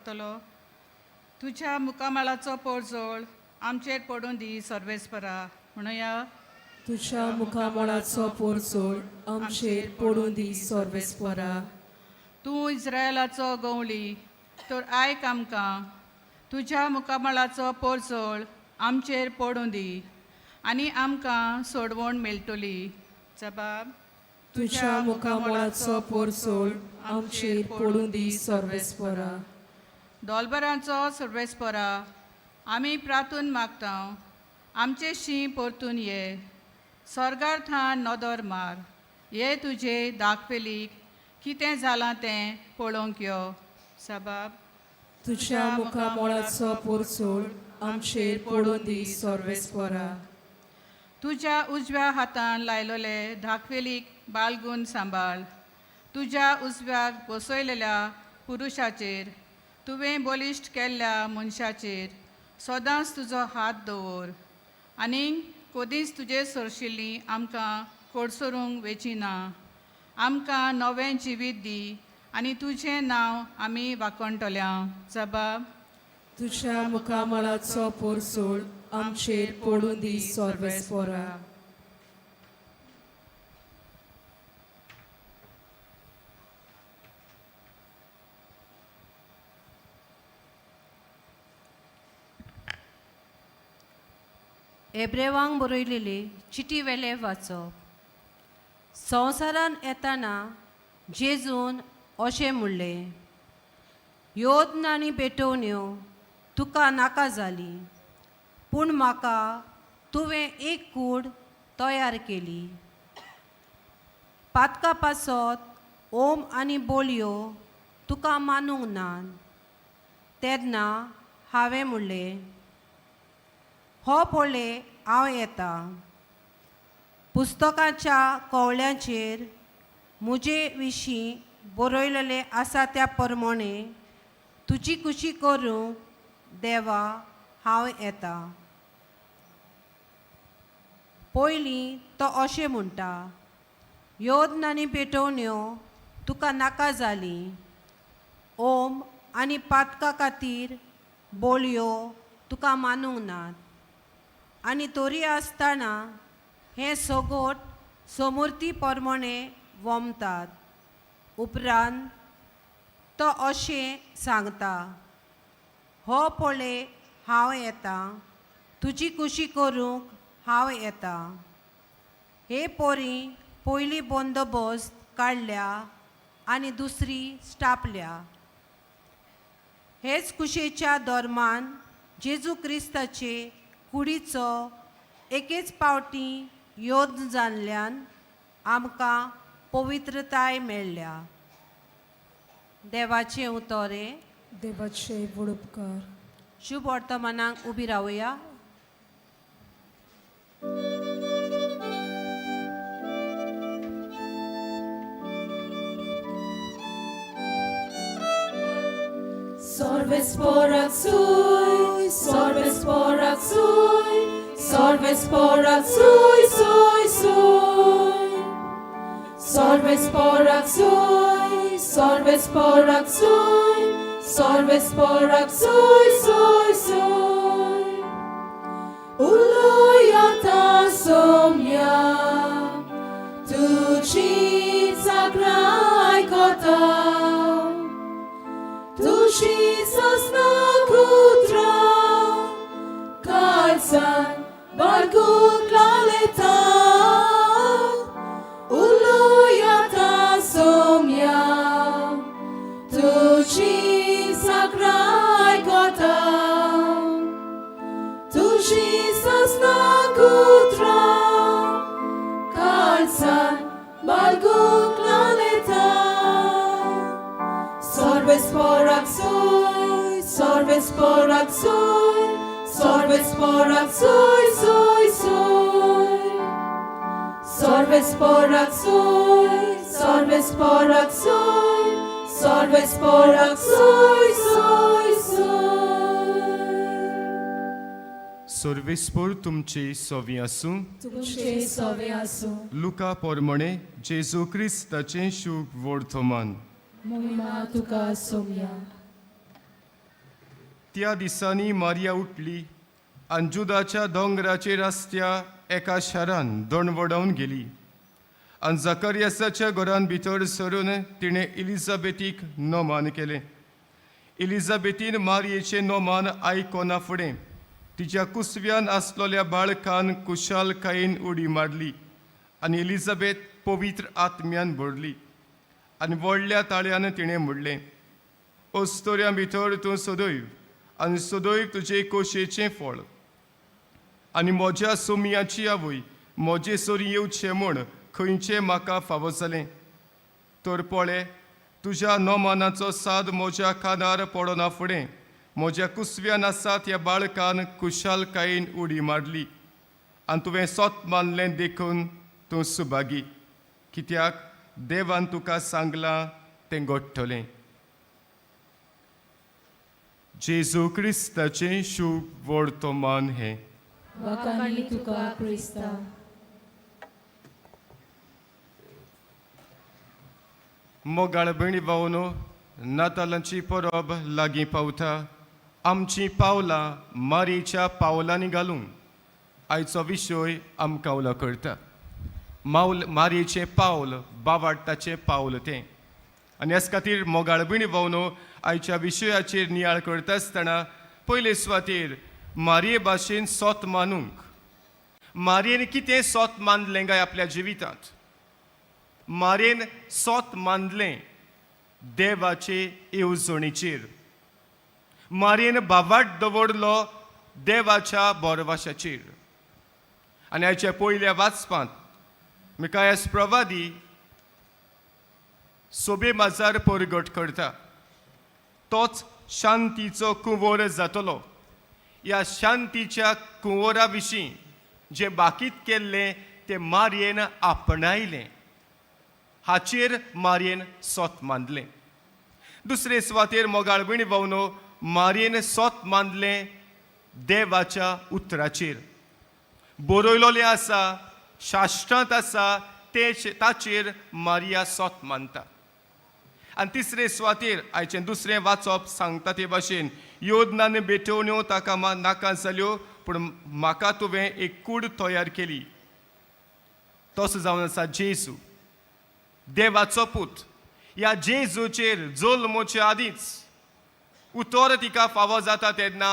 करतलो. तुज्या मुखामळाचो पोरजोळ आमचेर पडून दी सर्वेस्परा. म्हणुया. तुज्या मुखामळाचो पोरजोळ आमचेर पडूं दी सर्वेस्परा. तूं इस्रायलाचो गवळी तर आयक आमकां. तुज्या मुखामळाचो पोरजोळ आमचेर पडूं दी आनी आमकां सोडवण मेळटली. जबाब. तुज्या मुखामळाचो पोरजोळ आमचेर पडूं दी सर्वेस्परा. दोलबरांचो सर्वेस्परा, आमी प्रातून मागता, आमचे शीं परतून ये. स्वर्गार थान नदर मार, ये तुजे दाखपेलीक कितें जालां तें पळोवंक यो. सबाब. तुज्या मुखामळाचो पोरजोळ आमचेर पडूं दी सर्वेस्परा. तुज्या उजव्या हातान लायलोले धाकवेलीक बाळगून सांबाळ. तुज्या उजव्याक बसयलेल्या पुरुशाचेर, तुवें बलिश्ट केल्ल्या मनशाचेर सदांच तुजो हात दवर आनी कदींच तुजे सरशिल्ली आमकां कोडसरूंक वेची ना. आमकां नवें जिवीत दी आनी तुजें नांव आमी वाखणटल्या. जबाब. तुज्या मुखामळाचो पोरजोळ आमचेर पडूं दी सर्वेस्परा. एब्रेवांक बरयलेली चिटी वेले वाचप. संवसारांत येताना जेजून अशें म्हणलें, योद्न आनी पेटोवण्यो तुका नाका जाली, पूण म्हाका तुवें एक कूड तयार केली. पातका पासत ओम आनी बोलयो तुका मानूंक ना. तेन्ना हांवें म्हणलें, हो पळय हांव येता. पुस्तकाच्या कवळ्यांचेर म्हजे विशीं बरयलेलें आसा त्या प्रमाणे तुजी खुशी करूंक देवा हांव येता. पयलीं तो अशें म्हणटा, योद्न आनी पेटोवण्यो तुका नाका जाली, ओम आनी पातका खातीर बोलयो तुका मानूंक नात. आनी तरी आसतना हें सगोट समूर्ती प्रमाणे वमतात. उपरांत तो अशें सांगता, हो पळय हांव येता, तुजी खुशी करूंक हांव येता. हे पोरी पयली बंदोबस्त काडल्या आनी दुसरी स्टापल्या. हेच कुशेच्या धर्मान जेजू क्रिस्ताचे कुडीचो एकेच पावटी योद्ध जाल्ल्यान आमकां पवित्रताय मेळ्ळ्या. देवाचें उतोरें. देवाचे व्हड उपकार. शुभ वर्तमानाक उबी रावया. Sarvespora sui, sarvespora sui, sarvespora sui, sui, sui. Sarvespora sui, sarvespora sui, sarvespora sui, sui, sui. Uluyata somya, tuchi sagrai kota. Tushi sasna kutra, kalsan balkun laleta. Uluyata somya, tuchi sagrai kota. Tushi sasna kutra, kalsan balkun laleta. Sarvespora sui, sarvespora sui, sarvespora sui, sui, sui. Sarvespora sui, sarvespora sui, sarvespora sui, sui, sui. सर्वेस्पोर तुमची सोवी आसूं. तुमचे सवे आसूं. लुका पोरमणे जेजू क्रिस्ताचें shook वर्तमान. मोहिमा तुका सोमया. त्या दिसांनी मारिया उठली आनी जुदाच्या दोंगराचेर आसत्या एका शारान दोंड गेली आनी जकरियासाच्या घरान भितर सरून तिणें इलिझाबेथीक नमान केलें. इलिझाबेथीन मारयेचें नोमान आयकना फुडें तिच्या कुसव्यान आसलेल्या बाळकान कुशालकायेन उडी मारली आनी एलिझाबेथ पवित्र आत्म्यान भरली आनी व्हडल्या ताळ्यान तिणें म्हणलें, अस्तोऱ्यां भितर तूं सदैव आनी सदैव तुजे कोशेचें फळ आनी म्हज्या सोमयाची आवय म्हजे सरी येवचें म्हूण खंयचें म्हाका फावो जालें. तर पळय, तुज्या नोमानाचो साद म्हज्या कानार पडना फुडें म्हज्या कुसव्यान आसा त्या बाळकान खुशालकायेन उडी मारली आनी तुवें सोत मानलें देखून तूं सुभागी, कित्याक देवान तुका सांगलां तें घडटलें. जेजू क्रिस्ताचें शूभ वर्तमान हें. वाखाणी तुका क्रिस्ता. मोगाळ भयणी भावनो, नातालांची परब लागीं पावता. आमचीं पावलां मारीच्या पावलांनी घालूंक आयचो विशय आमकां उलो करता. मावल मारयेचें पावल बावाडटाचें पावल तें. आनी ह्याच खातीर मोगाळ भयणी भावनो, आयच्या विशयाचेर नियाळ करता आसतना पयले सुवातेर मारये भाशेन सोत मानूंक, मारयेन कितें सोत मानलें काय आपल्या जिवितांत? मारयेन सोत मानलें देवाचे येवजणेचेर. मारयेन बावाट दवरलो देवाच्या बोरवाशाचेर. आनी आयच्या पयल्या वाचपांत मिकायस प्रवादी सोबे माजार परगट करता, तोच शांतीचो कुंवर जातलो. ह्या शांतीच्या कुंवरा विशीं जें बाकीत केल्लें तें मारयेन आपणायलें. हाचेर मारयेन सोत मानलें. दुसरे सुवातेर मोगाळ भयणी भावनो, मारयेन सोत मानलें देवाच्या उतराचेर. बरयलोलें आसा, शास्त्रांत आसा ते ताचेर मारिया सोत मानता. आनी तिसरे सुवातेर आयचें दुसरें वाचप सांगता ते भाशेन योदनान भेटवण्यो ताका नाका जाल्यो, पूण म्हाका तुवें एक कूड तयार केली. तसो जावन आसा जेजू, देवाचो पूत. ह्या जेजूचेर जल्मोचे आदींच उतर तिका फावो जाता तेन्ना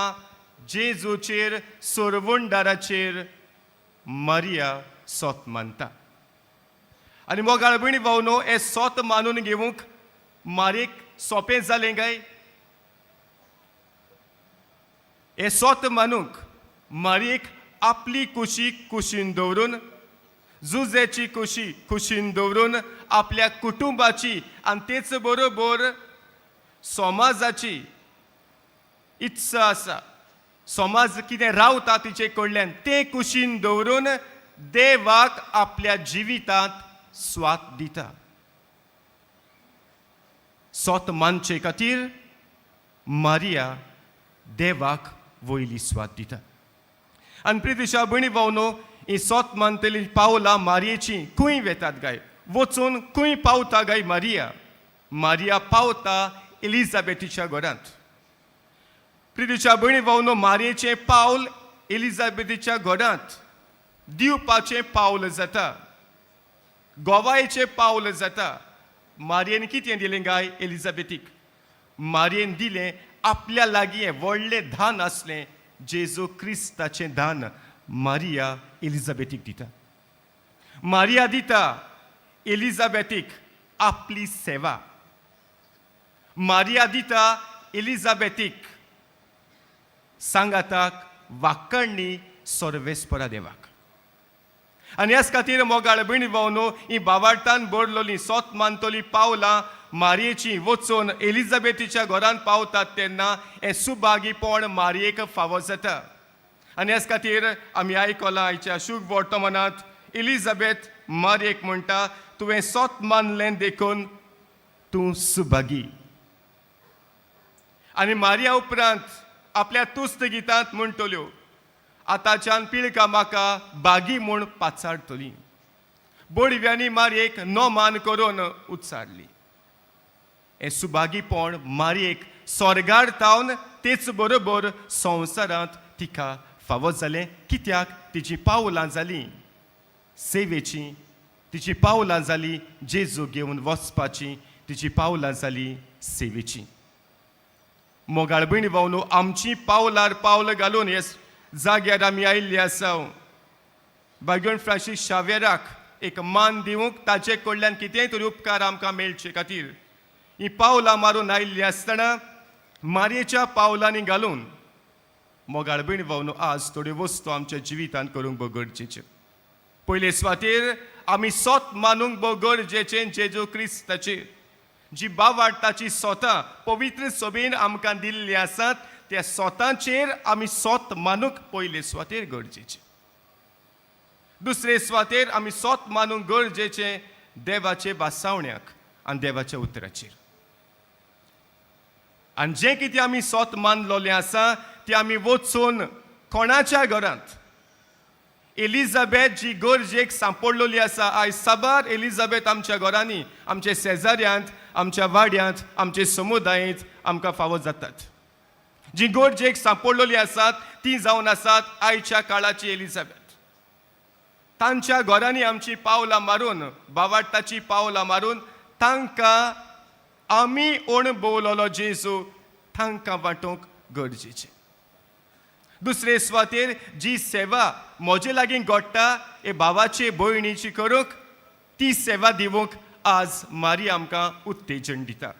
जेजूचेर सरवणदाराचेर मारिया सोत मानता. आनी मोगाळ भयणी भावनो, हें सोत मानून घेवंक मारयेक सोंपें जालें काय? हें सोत मानूंक मारयेक आपली कुशी कुशीन दवरून, जुजेची कुशी कुशीन दवरून, आपल्या कुटुंबाची आनी तेच बरोबर समाजाची इत्सा आसा, समाज कितें रावता तिचे कडल्यान तें कुशीन दवरून देवाक आपल्या जिवितांत स्वात दिता. सोत मानचे खातीर मारिया देवाक वयली स्वात दिता. आनी प्रितीशा भयणी भावनो, ही सोत मानतली पावलां मारयेची खंय वेतात गाय? वचून खंय पावता गाय मारिया? मारिया पावता एलिझाबेथीच्या घरांत. प्रितीच्या भयणी भावनो, मारयेचें पावल एलिझाबेथीच्या घरांत दिवपाचें पावल जाता, गोवायेचें पावल जाता. मारयेन कितें दिलें गाय एलिझाबेथीक? मारयेन दिलें आपल्या लागीं हें व्हडलें धान आसलें, जेजू क्रिस्ताचें दान मारिया एलिझाबेथीक दिता. मारिया दिता एलिझाबेथीक आपली सेवा. मारिया दिता एलिझाबेथीक सांगाताक वाकण्णी सर्वेस्परा देवाक. आनी ह्याच खातीर मोगाळ भयणी भावनो, ही बावाडटान बरलोली सोत मानतली पावलां मारयेची वचून एलिझाबेथीच्या घरांत पावतात तेन्ना हें सुभागीपण मारयेक फावो जाता. आनी ह्याच खातीर आमी आयकलां आयच्या शूक वर्तमानांत एलिझाबेथ मारयेक म्हणटा, तुवें सोत मानलें देखून तूं सुभागी. आनी मारिया उपरांत आपल्या तुस्त गितांत म्हणटल्यो, आतांच्यान पिळका म्हाका बागी म्हूण पाचारतली. बोडव्यांनी मारयेक नोमान करून उच्चारली. हें सुभागीपण मारयेक स्वर्गार तावन तेच बरोबर संवसारांत तिका फावो जालें. कित्याक तिची पावलां जालीं सेवेची, तिची पावलां जालीं जेजू घेवन वचपाची, तिची पावलां जालीं सेवेची. मोगाळ भयणी भावनो, आमची पावलार पावल घालून हे जाग्यार आमी आयिल्ली आसा. बागेवन फ्रांसीस शावेराक एक मान दिवंक, ताचे कडल्यान कितेंय तरी उपकार आमकां मेळचे खातीर ही पावलां मारून आयिल्लीं आसतना मारयेच्या पावलांनी घालून मोगाळ भयणी भावनो, आज थोड्यो वस्तू आमच्या जिवितांत करूंक भोव गरजेच्यो. पयले सुवातेर आमी सोत मानूंक भोव गरजेचें जेजू क्रिस्ताचेर, जी बावाडटाची सोतां पवित्र सभेन आमकां दिल्ली आसात, त्या सोतांचेर आमी सोत मानूंक पयले सुवातेर गरजेचें. दुसरे सुवातेर आमी सोत मानूंक गरजेचें देवाचे भासावण्याक आनी देवाच्या उतराचेर. आनी जें कितें आमी सोत मानलोलें आसा तें आमी वचून कोणाच्या घरांत, एलिझाबेथ जी गरजेक सांपडलेली आसा, आयज साबार एलिझाबेथ आमच्या घरांनी, आमच्या शेजाऱ्यांत, आमच्या वाड्यांत, आमचे समुदायेंत आमकां फावो जातात. जी गरजेक सांपडलेली आसात ती जावन आसात आयच्या काळाची एलिझाबेथ. तांच्या घरांनी आमची पावलां मारून, बावाडटाची पावलां मारून तांकां आमी अणभवलोलो जेजू तांकां वांटूंक गरजेचें. दुसरे सुवातेर जी सेवा म्हजे लागीं घडटा हे भावाचे भयणीची करूंक, ती सेवा दिवंक आज मारी आमकां उत्तेजन दिता.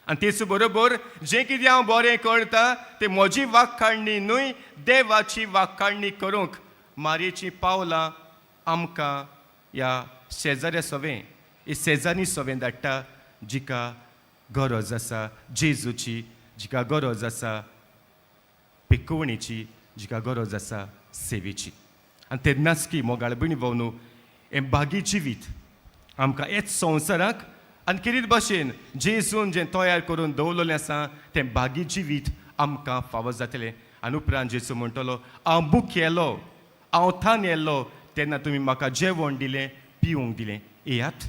आनी तेच बरोबर जें कितें हांव बरें करता तें म्हजी वाक्काडणी न्हय, देवाची वाक्काडणी करूंक मारयेचीं पावलां आमकां ह्या शेजाऱ्या सवें, हे शेजारी सवें धाडटा, जिका गरज आसा जेजूची, जिका गरज आसा पिकोवणेची, जिका गरज आसा सेवेची. आनी तेन्नाच की मोगाळ भयणी भावनो, हें बागी जिवीत आमकां हेच संवसाराक आनी खेरीत भाशेन जेजून जें तयार करून दवरलेलें आसा तें बागी जिवीत आमकां फावो जातलें. आनी उपरांत जेजू म्हणटलो, हांव भुकेलो, हांव थानेल्लो, तेन्ना तुमी म्हाका जेवण दिलें, पिवंक दिलें. येयात,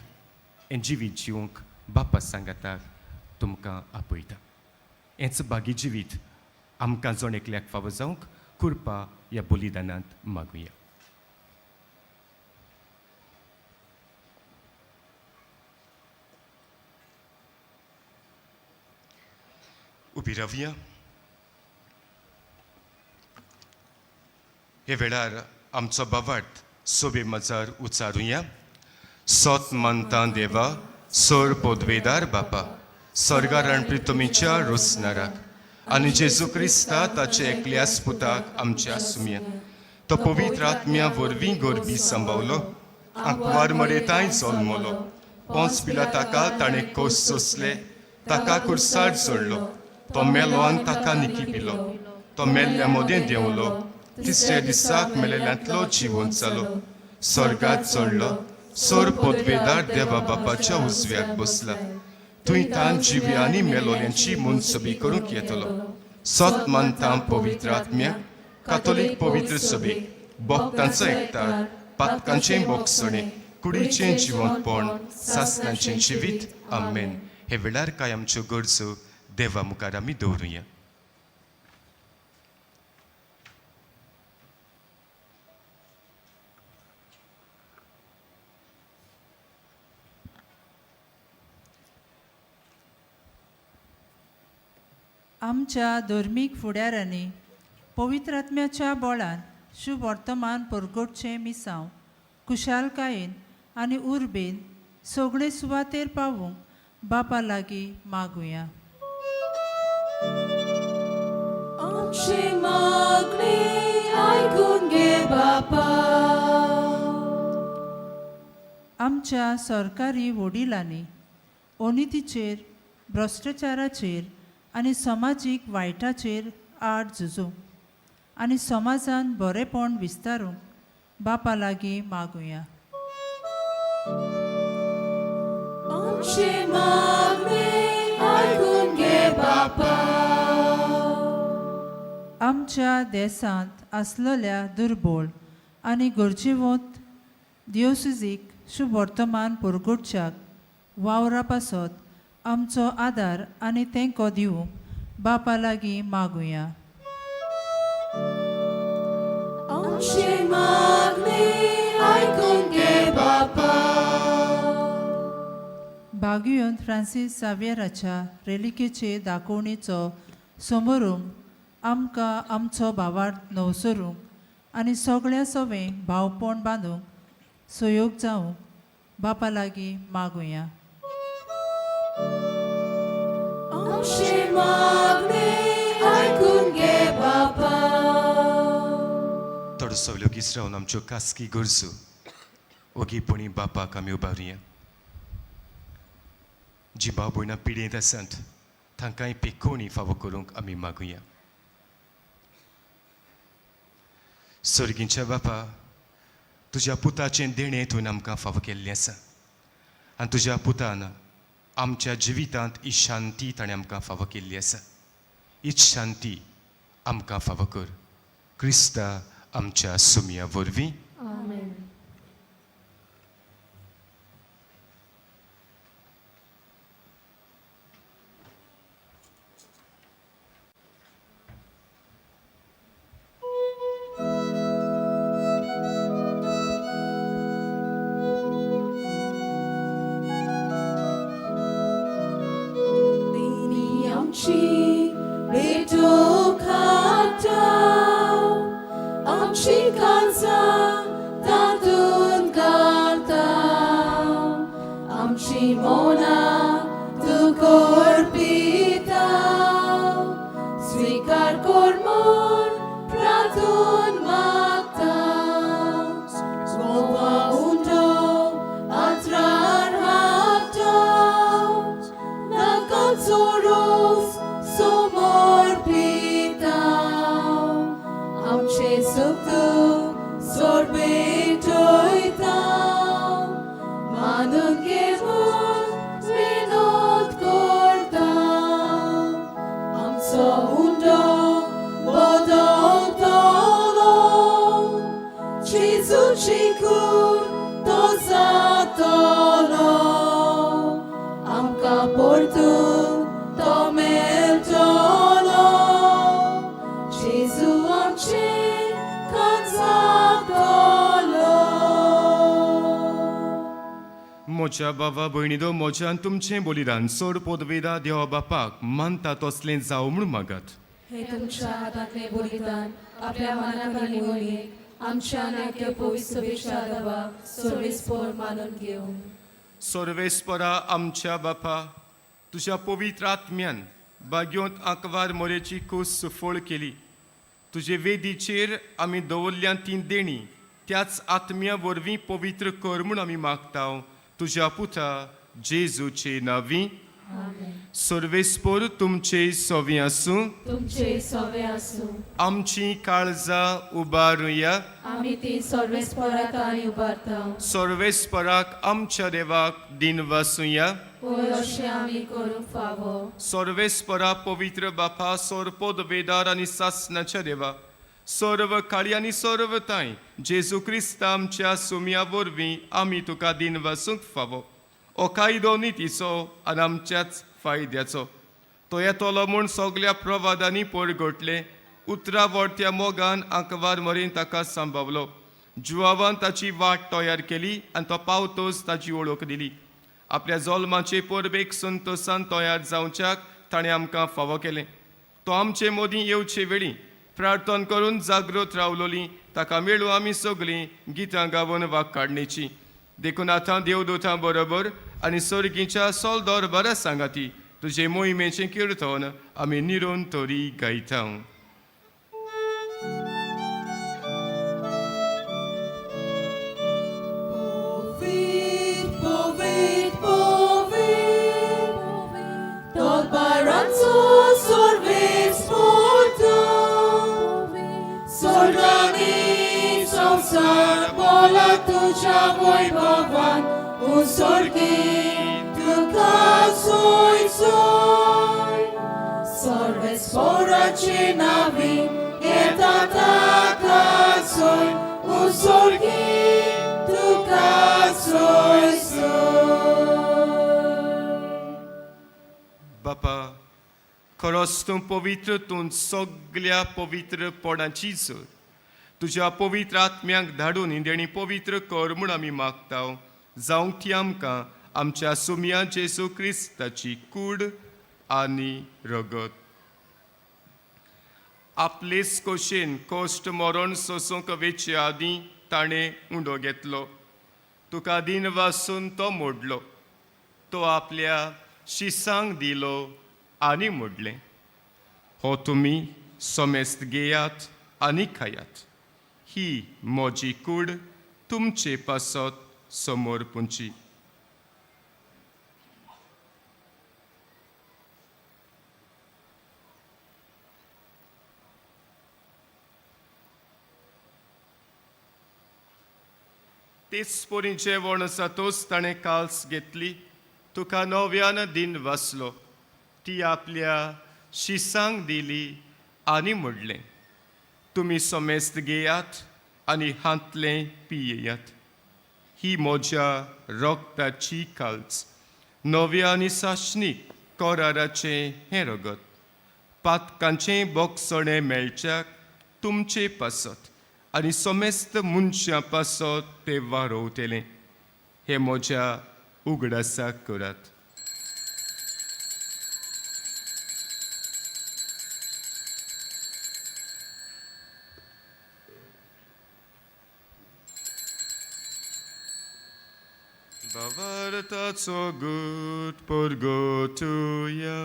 हें जिवीत जिवंक बापा सांगाताक तुमकां आपयता. हेंच बागी जिवीत आमकां जण एकल्याक फावो जावंक कृपा ह्या बलिदानांत मागुया. उबी रावया. हे वेळार आमचो बावार्थ सोबे मजार उचारुया. सोत मानता देवा, सोर पोदवेदार बापा, स्वर्गार रांदपी तुमीच्या रोसनाराक आनी जेजू क्रिस्ता ताचे एकल्यास पुताक आमच्या सुम्या, तो पवित्र आत्म्या वरवीं गोरबी सांबावलो, आंकवार मरेताय जल्मलो, पोंच पिला ताका ताणें कोस सोंसले, ताका कुर्सार जोडलो, तो मेलो आनी ताका निकी पिलो, तो मेल्ल्या मदें देंवलो, तिसऱ्या दिसाक मेलेल्यांतलो जिवंत जालो, स्वर्गात चडलो, सोर पदवेदार देवा बापाच्या उजव्याक बसला, थंय तान जिवी आनी मेलोल्यांची मनसबी करूंक येतलो. सत मानता पवित्र आत्म्या, कातोलीक पवित्र सभेक, भक्तांचो एकतार, पातकांचें बोगसणें, कुडीचें जिवंतपण, सासणाचें जिवीत. आमेन. हे वेळार काय आमच्यो गरजो देवा मुखार आमी दवरुया. आमच्या धर्मीक फुडाऱ्यांनी पवित्र आत्म्याच्या बळान शुभ वर्तमान परगटचें मिसांव खुशालकायेन आनी उर्बेन सगळे सुवातेर पावूंक बापा लागीं मागुया. आमचे मागणे आयकून घे बापा. आमच्या सरकारी वडिलांनी अनितीचेर, भ्रश्टाचाराचेर आनी समाजीक वायटाचेर आड झुजूंक आनी समाजान बरेपण विस्तारूंक बापा लागीं मागुया. आमचे मागणे आयकून घे बापा. आमच्या देशांत आसलेल्या दुर्बळ आनी गरजेवंत दियोसिजीक शुभ वर्तमान परगटच्याक वावरा पासत आमचो आदार आनी तेंको दिवंक बापा लागीं मागुया. आमचे मागणे आयकून घे बापा. बागयोन फ्रांसीस साव्येराच्या रेलिकेचे दाखोवणेचो समोरूंक आमकां आमचो भावार्थ नवसरूंक आनी सगळ्या सवें भावपण बांदूंक सहयोग जावंक बापा लागीं मागुया. आमचे मागणे आयकून घे बापा. थोडो सगल्यो गीस रावन आमच्यो खासगी गरजो ओगीपणी बापाक आमी उबारुया. जी भाव भयणां पिडेंत आसात तांकांय पेकोवणी फावो करूंक आमी मागुया. सर्गींच्या बापा, तुज्या पुताचें देणें तुवें आमकां फावो केल्लें आसा आनी तुज्या पुतान आमच्या जिवितांत ही शांती ताणें आमकां फावो केल्ली आसा. हीच शांती आमकां फावो कर क्रिस्ता आमच्या सुमया वरवीं. आमेन. देणी आमची भेटो खाता, आमची कांसा तातूंत घालता, आमची मनां तूं करपिता, स्विकार कर म्हूण प्रार्थून मागता. गोवा उंडो आत्रार हाडटा, नाका चोरोस समर्पिता, आमचे सुख सोडपेटयता, मानून घे म्हूण विनोद करता. आमचो उंडो बदलतलो, जेजूची कूड तो जातलो, आमकां परतून तो मेळटलो, जेजू आमचे कांजातलो. म्हज्या बाबा भयणीदो, म्हज्यान तुमचें बलिदान चड पदवेदा देवा बापाक मानता तसलें जावं म्हूण मागात. हे तुमच्या हातांतले बलिदान आपल्या मनाखाली मोहिमेक आमच्या नाक्य पवित्र सभेच्या दबा सर्वेस्पर मानून घेवं. सर्वेस्परा आमच्या बापा, तुज्या पवित्र आत्म्यान बाग्योंत आंकवार मोरेची कूस सुफळ केली. तुजे वेदीचेर आमी दवरल्या ती देणी त्याच आत्म्या वरवीं पवित्र कर म्हूण आमी मागता, तुज्या पुता जेजूचे नांवी. सर्वेस्पर तुमचे सवी आसूं. तुमचे सवे आसूं. आमची काळजां उबारुया. आमी ती सर्वेस्पराक आनी उबारता. सर्वेस्पराक आमच्या देवाक दिन वासुया. होय, अशें आमी करूंक फावो. सर्वेस्परा पवित्र बापा, सोरपोद वेदार आनी सासनाच्या देवा, सर्व काळी आनी सर्व तांय जेजू क्रिस्ता आमच्या सुमया वरवीं आमी तुका दिन वासूंक फावो. हो कायदो नितीचो आनी आमच्याच फायद्याचो. तो येतलो म्हूण सगल्या प्रवादांनी परगटले. उतरां वळत्या मोगान आंकवार मरेन ताका सांबावलो. जुवावान ताची वाट तयार केली आनी तो पावतोच ताची वळख दिली. आपल्या जल्माचे परबेक संतोसान तयार जावच्याक ताणें आमकां फावो केलें. तो आमचे मदीं येवचे वेळी प्रार्थना करून जागृत रावलोली ताका मेळूं आमी सगळीं गितां गावन वाग काडणेची. देखून आतां देवदूतां बरोबर आनी सर्गीच्या सोलदोर बरें सांगाती तुजे मोहिमेचें किर्तन आमी निरोन तरी गायता. Povit, povit, povit, tot baranzo sorves porto, Sorgani संसार बोला तुझ्या वैभवान, उसोर्गी तुका सोय सोय. सर्वेस्पराचे नावी येता ताका सोय, उसोर्गी तुका सोय सोय. बापा, खरोच तूं पवित्र, तूं सगल्या पवित्रपणाची जोर. तुज्या पवित्र आत्म्यांक धाडून ही देणी पवित्र कर म्हूण आमी मागता, जावंक ती आमकां आमच्या सुमया जेजू क्रिस्ताची कूड आनी रगत. आपलेच कोशेन कश्ट मरण सोसूंक वेचे आदीं ताणें उंडो घेतलो, तुका दिन वासून तो मोडलो, तो आपल्या शिसांक दिलो आनी मोडलें, हो तुमी समेस्त घेयात आनी खायात, ही म्हजी कूड तुमचे पासत समोर पुंची. तेच परी जेवण जातोच ताणें काल्स घेतली, तुका नव्यान दिन वाचलो, ती आपल्या शिसांक दिली आनी म्हणलें, तुमी समेस्त घेयात आनी हांतलें पियेयात, ही म्हज्या रगताची काल्स, नव्या आनी साशनीक कराराचें हें रगत, पातकांचें बोगसणें मेळच्याक तुमचे पासत आनी समेस्त मनशां पासत ते वारोवतलें, हें म्हज्या उगडासाक करात. भावार्थाचो गूट परगटुया.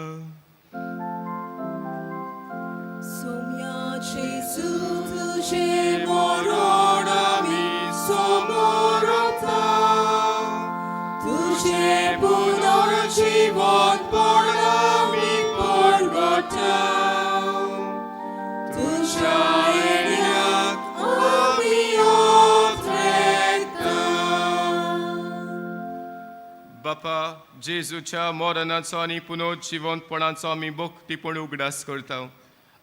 सोम्या जेजू तुजें मरण आमी समोरता, तुजें पुनर्जीवनपण आमी परगटा, तुज्या येण्याक आमी ओत्रेता. बापा, जेजूच्या मरणाचो आनी पुनर्जिवंतपणाचो आमी भक्तीपण उगडास करता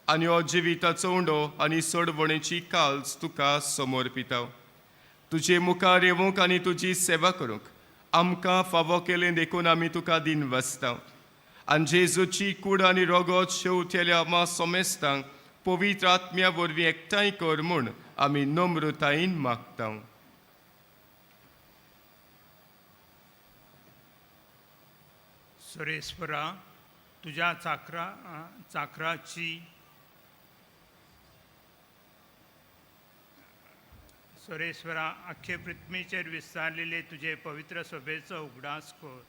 आनी हो जिविताचो उंडो आनी सोडवणेची काल्स तुका समर्पिता. तुजे मुखार येवंक आनी तुजी सेवा करूंक आमकां फावो केलें देखून आमी तुका दिन वाचता. आनी जेजूची कूड आनी रगत शेवतेल्या आमा समेस्तांक पवित्र आत्म्या वरवीं एकठांय कर म्हूण आमी नम्रतायेन मागता. सुरेश्वरा, तुज्या चाकराची सुरेश्वरा, आख्खे पृथ्वीचेर विस्तारलेले तुजे पवित्र सभेचो उगडास कर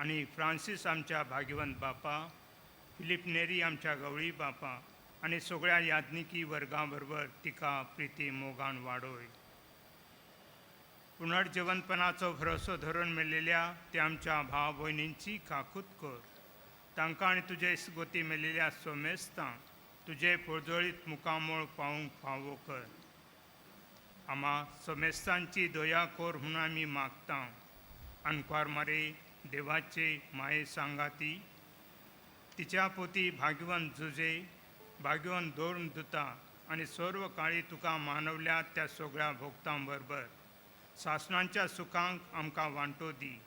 आनी फ्रांसीस आमच्या भाग्यवंत बापा, फिलीप नेरी आमच्या गवळी बापा आनी सगळ्या याज्ञिकी वर्गां बरोबर तिका प्रिती मोगान वाडोय. पुनर्जिवंतपणाचो भरोसो धरून मेळिल्ल्या त्या आमच्या भाव भयणींची काकूत कर. तांकां आनी तुजे गोती मेळिल्ल्या सोमेस्तांक तुजे पोळजळीत मुखामळ पावूंक फावो कर. आमा सोमेस्तांची दया कर म्हूण आमी मागता. आनक्वार मारे देवाचे माये सांगाती तिच्या पोती भाग्यवंत जुजे भाग्यवंत दवरून दिता आनी सर्व काळी तुका मानवल्या त्या सगळ्या भोक्तां बरोबर सासणांच्या सुखांक आमकां वांटो दी.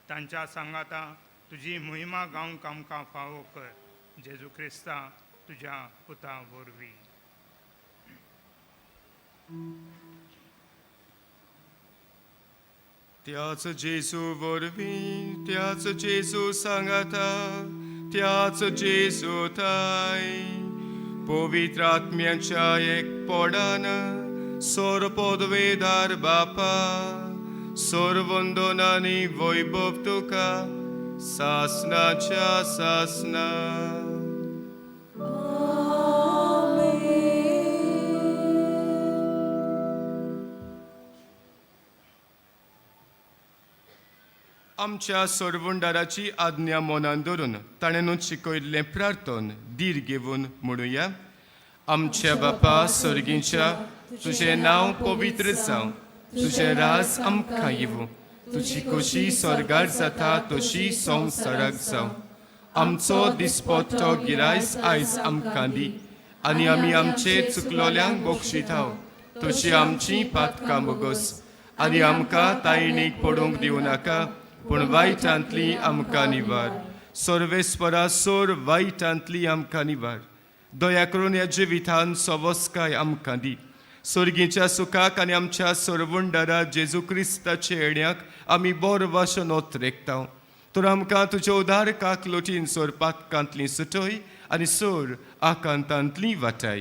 तांच्या सांगाता तुजी मोहिमा गावंक आमकां फावो कर. जेजू क्रिस्ता तुज्या पुता वरवीं. त्याच जेजू वरवीं, त्याच जेजू सांगाता, त्याच जेजू थाय, पवित्र आत्म्याच्या एकपणान सोर पदवेदार बापा, सोर वंदन आनी वैभव तुका सासनाच्या सासना. आमच्या सोरवंडाराची आज्ञा मनान धरून ताणें न्हू शिकयल्लें प्रार्थन धीर घेवन म्हणुया. आमच्या बापा सर्गीच्या, तुजें नांव पवित्र जावं, तुजें राज आमकां येवं, तुजी खोशी स्वर्गार जाता तशी संवसाराक जावं. आमचो दिसपट्टो गिरायस आयज आमकां दी आनी आमी आमचे चुकलोल्यांक बक्षिताव तशी आमची पातकां बोगस आनी आमकां तायणीक पडूंक दिवं नाका, पूण वायटांतली आमकां निवार. सर्वेस्परा सोर वायटांतली आमकां निवार. दया करून ह्या जिवितान सवस्काय आमकां दी. सर्गीच्या सुखाक आनी आमच्या सरवंडारा जेजू क्रिस्ताच्या येण्याक आमी बोर वाशनोत रेखता. तर आमकां तुज्या उदारकाक लोटीन सोर पातकांतली सुटय आनी सोर आकांतांतली वाटाय.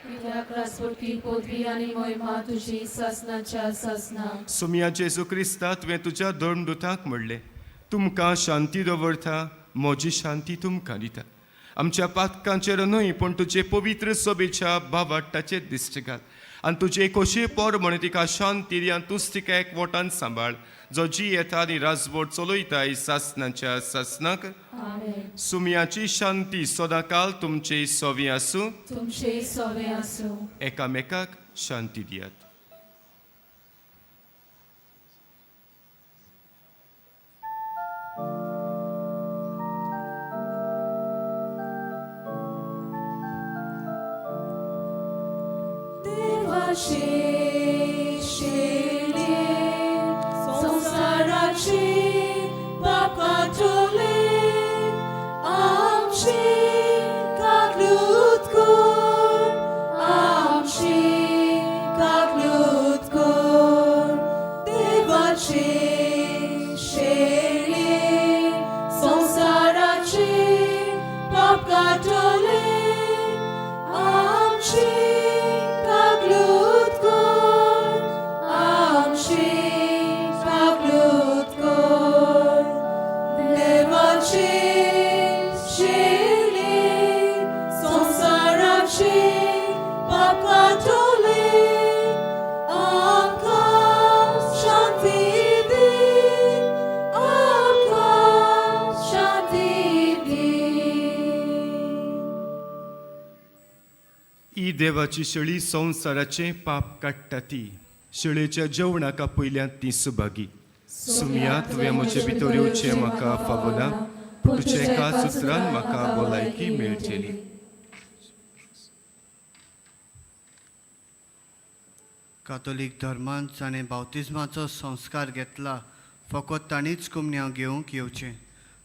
कित्याक राजवटी पदवी आनी मोहिमा तुजी सासनाच्या सासना. सुमिया जेजू क्रिस्ता, तुवें तुज्या धर्मदुतांक म्हणलें, तुमकां शांती दवरता, म्हजी शांती तुमकां दिता. आमच्या पातकांचेर न्हय पूण तुजे पवित्र सभेच्या भावाट्टाचेर दिश्ट घाल आनी तुजे खोशये पोर म्हणून तिका शांती दी आनी तूंच तिका एकवटान सांबाळ, जो जी येता आनी राजवट चलयताय सासनाच्या सासनाक. आमेन. सुमियाची शांती सदांकाल तुमचे सवी आसूं. तुमचे सोवे आसूं. एकामेकाक शांती दियात. देवाचे शेले संवसाराचे पाप काडटले, आमचे काकलूत कर, आमचे काकलूत कर. देवाचे शेले संवसाराचे पाप काडटले, आमचे काकलूत कर, आमचे काकलूत कर. देवाचे शेले संवसाराचे पाप काडटले, आमकां शांती दी, आमकां शांती दी. ही देवाची शेळी संवसाराचें पाप काडटा ती शेळेच्या जेवणाक पयल्यात ती सुभागी. सुमिया, तुवें म्हजे भितर येवचें म्हाका फावना, पूण तुज्या एका सुत्रान म्हाका भलायकी मेळचेली. कातोलीक धर्मांत जाणें बावतिज्माचो संस्कार घेतला फकत तांणीच कुमन्यांव घेवंक येवचें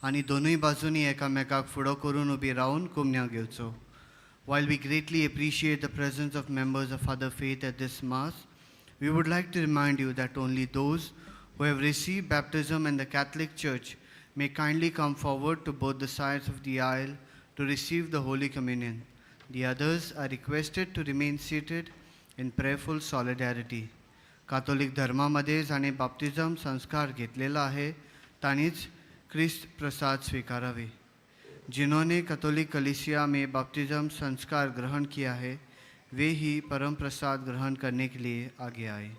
आनी दोनूय बाजूंनी एकामेकाक फुडो करून उबी रावन कुमन्यांव घेवचो. While we greatly appreciate the presence of members of other faith at this Mass, we would like to remind you that only those who have received baptism in the Catholic Church may kindly come forward to both the sides of the aisle to receive the Holy Communion. The others are requested to remain seated in prayerful solidarity. Catholic धर्मामध्ये जाणे बाप्तिझम संस्कार घेतलेला आहे ताणीच ख्रिस्त प्रसाद स्वीकारावे. जिन्होंने Catholic कलीसिया में बाप्तिज्म संस्कार ग्रहण किया है वे ही परम प्रसाद ग्रहण करने के लिए आगे आए.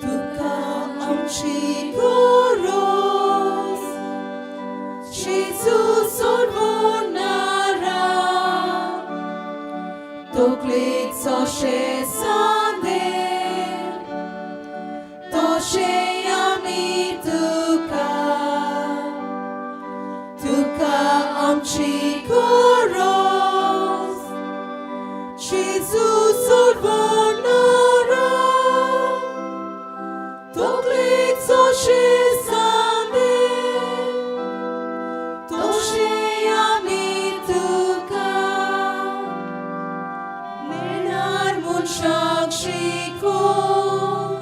तुका आमची गरज, जेजू सोडवणारा, तकलेक जशें सांदे तशें आमी तुका, तुका आमची गरज, जेजू सोडवणारा, तकलेक जशें सांदे तशें आमी तुका. नेणार मनशाक शिकोवन,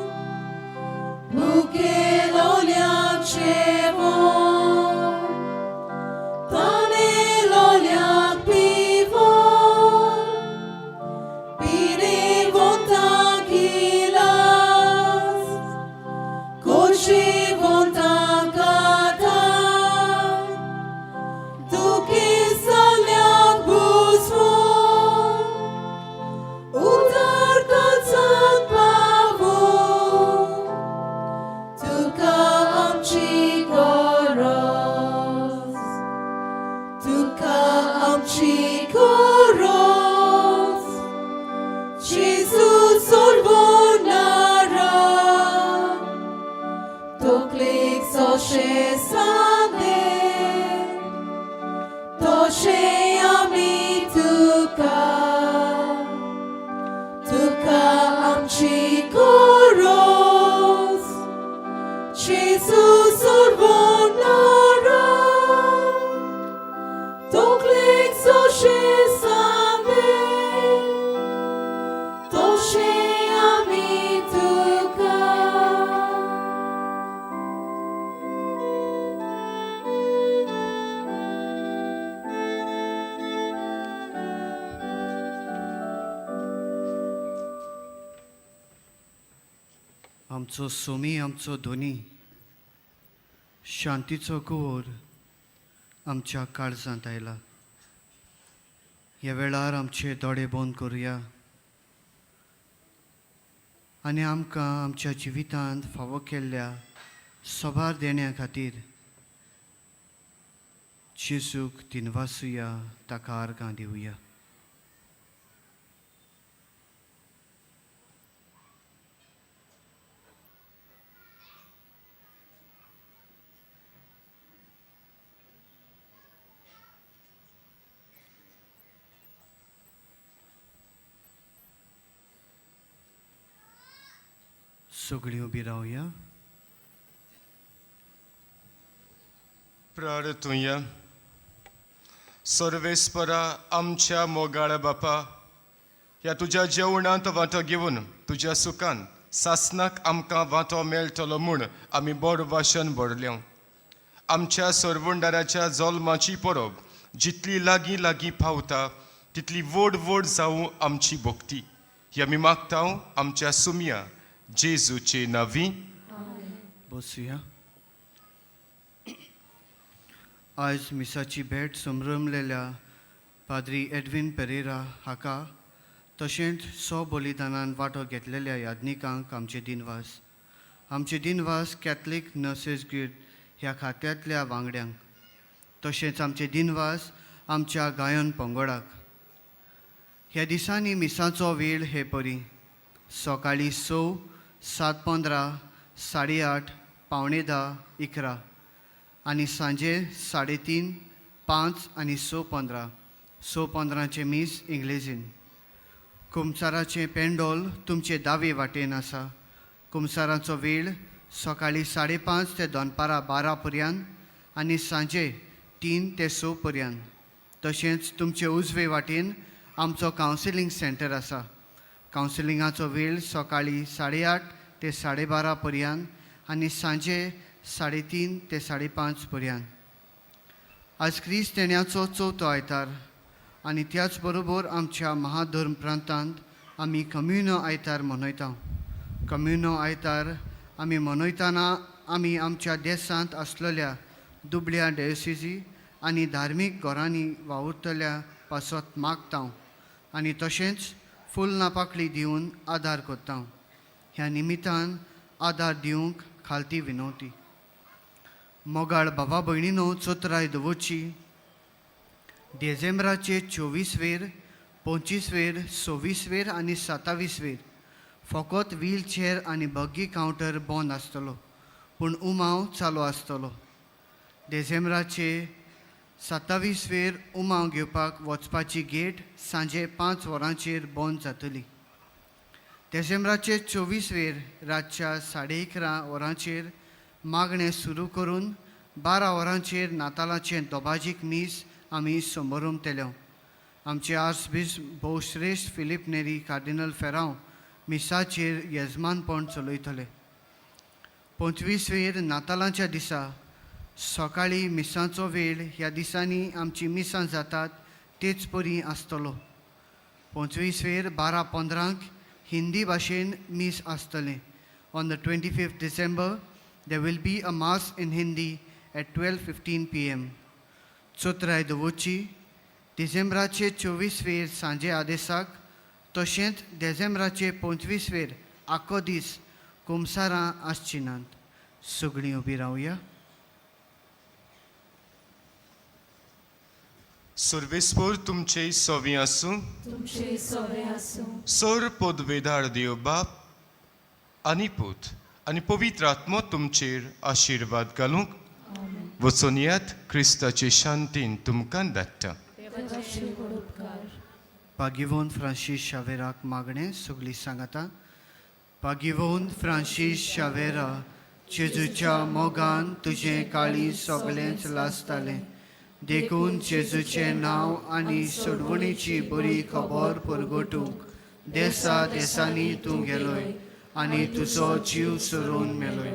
मुखेलोल्याक जेवण, तानेलोल्याक पिवोन, पिरेवंताक इलाज, कोशिवंताक आदार, दुखेसल्याक बुजवोन, उदार काळजाक पावोन, तुका आमची गरज, तुका आमची गरज, जेजू. जोशे सांदे तोशे आमी तुका तुका आमची गरज जेजू सोडवणारा तकलेक जोशे सांदे तोशे आमी तुका. आमचो सोमी, आमचो धोनी, शांतीचो कुंवर आमच्या काळजांत आयला. ह्या वेळार आमचे दोळे बंद करुया आनी आमकां आमच्या जिवितांत फावो केल्ल्या सभार देण्या खातीर जेजूक दिनवासुया, ताका आर्गां दिवया. सगळीं उबी रावया. प्रार्थुया. सर्वेस्परा आमच्या मोगाळ बापा, ह्या तुज्या जेवणांत वांटो घेवन तुज्या सुखान सासनाक आमकां वांटो मेळटलो म्हूण आमी बरो वाशन भरल्या. आमच्या सरवंडाराच्या जल्माची परब जितली लागीं लागीं पावता तितली व्हड व्हड जावं आमची भक्ती, ही आमी मागता आमच्या सुमया जेजूचे नांवी. बसुया. आयज मिसाची भेट संभ्रमलेल्या पाद्री एडवीन पेरेरा हाका तशेंच सो बलिदानान वांटो घेतलेल्या याज्ञिकांक आमचे दिनवास. आमचे दिनवास कॅथलीक नर्सीस गिल्ड ह्या खात्यांतल्या वांगड्यांक, तशेंच आमचे दिनवास आमच्या गायन पंगडाक. ह्या दिसांनी मिसाचो वेळ हे परी: सकाळीं 6, 7:15, 8:30, 9:45, 11 आनी सांजे 3:30, 5 आनी 6:15. 6:15चें मीस इंग्लेजीन. कुमसाराचें पेंडोल तुमचे दावे वाटेन आसा. कुमसाराचो वेळ सकाळीं 5:30 ते दनपारां 12 पर्यंत आनी सांजे 3 ते 6 पर्यंत. तशेंच तुमचे उजवे वाटेन आमचो कावन्सिलींग सेंटर आसा. कावन्सिलिंगाचो वेळ सकाळीं 8:30 ते 12:30 पर्यंत आनी सांजे 3:30 ते 5:30 पर्यंत. आज क्रिस्त येण्याचो चवथो आयतार आनी त्याच बरोबर आमच्या महाधर्म प्रांतांत आमी कम्युनो आयतार मनयता. कम्युनो आयतार आमी मनयतना आमी आमच्या देशांत आसलेल्या दुबळ्या डायोसिजी आनी धार्मीक घरांनी वावुरतल्या पासत मागता आनी तशेंच फुल पाकळी दिवन आदार करता. ह्या निमितान आदार दिवंक खालती विनवती. मोगाळ भावा भयणीनो, चोत्राय दवरची. डिसेंबराचे 24वेर, 25वेर, 26वेर आनी 27वेर फकत व्हीलचेअर आनी बग्गी कावंटर बंद आसतलो, पूण उमाव चालू आसतलो. डिसेंबराचे 27वेर उमाव घेवपाक वचपाची गेट सांजे 5 वरांचेर बंद जातली. डिसेंबराचे 24वेर रातच्या 11:30 वरांचेर मागणें सुरू करून 12 वरांचेर नातालाचें दोबाजीक मीस आमी संबरमतले. आमचे आर्चबिशप भोवश्रेश्ठ फिलीप नेरी कार्डिनल फेरांव मिसाचेर येजमानपण चलयतले. 25वेर नातालांच्या दिसा सकाळीं मिसाचो वेळ ह्या दिसांनी आमची मिसां जातात तेच परी आसतलो. 25वेर 12:15क हिंदी भाशेन मीस आसतलें. On the 25th December there will be a mass in Hindi at 12:15 PM. चोत्राय दवरची. डिसेंबराचे 24वेर सांजे आदेसाक तशेंच डिसेंबराचे 25वेर आख्खो दीस कुमसारां आसची नात. सगळीं उबी रावया. सर्वेस्पर तुमचे सवी आसूं. तुमचे सवे आसूं. सर पदवेदार देव बाप आनी पूत आनी पवित्र आत्मो तुमचेर आशिर्वाद घालूंक. वचून येयात. क्रिस्ताचे शांतीन तुमकां धाडटा. देवाचे व्हड उपकार. पागिवोन फ्रांसीस शावेराक मागणें सगळीं सांगाता. पागिवोन फ्रांसीस शावेरा, जेजूच्या मोगान तुजें काळीज सगळेंच लासतालें, देखून जेजूचें नांव आनी सोडवणीची बरी खबर परगटूंक देसा देसांनी तूं गेलोय आनी तुजो जीव सोडून मेलोय.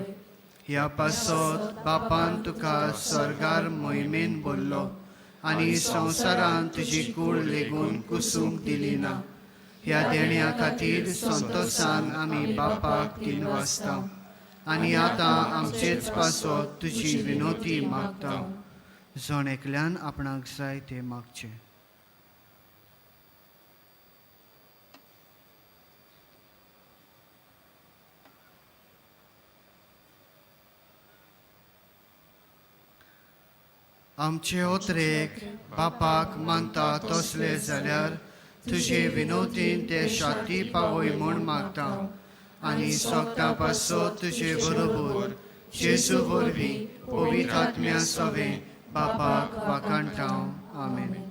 ह्या पासत बापान तुका स्वर्गार मोहिमेन बोल्लो आनी संवसारान तुजी कूड लेगून कुसूंक दिली ना. ह्या देण्या खातीर संतोसान आमी बापाक तीन वाजता आनी आतां आमचेच पासत तुजी विनोती मागता. जण एकल्यान आपणाक जाय तें मागचें. आमचे ओतरेक बापाक मानता तसले जाल्यार तुजे विनोतीन ते शाती पावय म्हूण मागता आनी सोगटां पासत तुजे बरोबर जेजू वरवीं पवित्र आत्म्या सवें बापाक वाखाणटा. आमेन.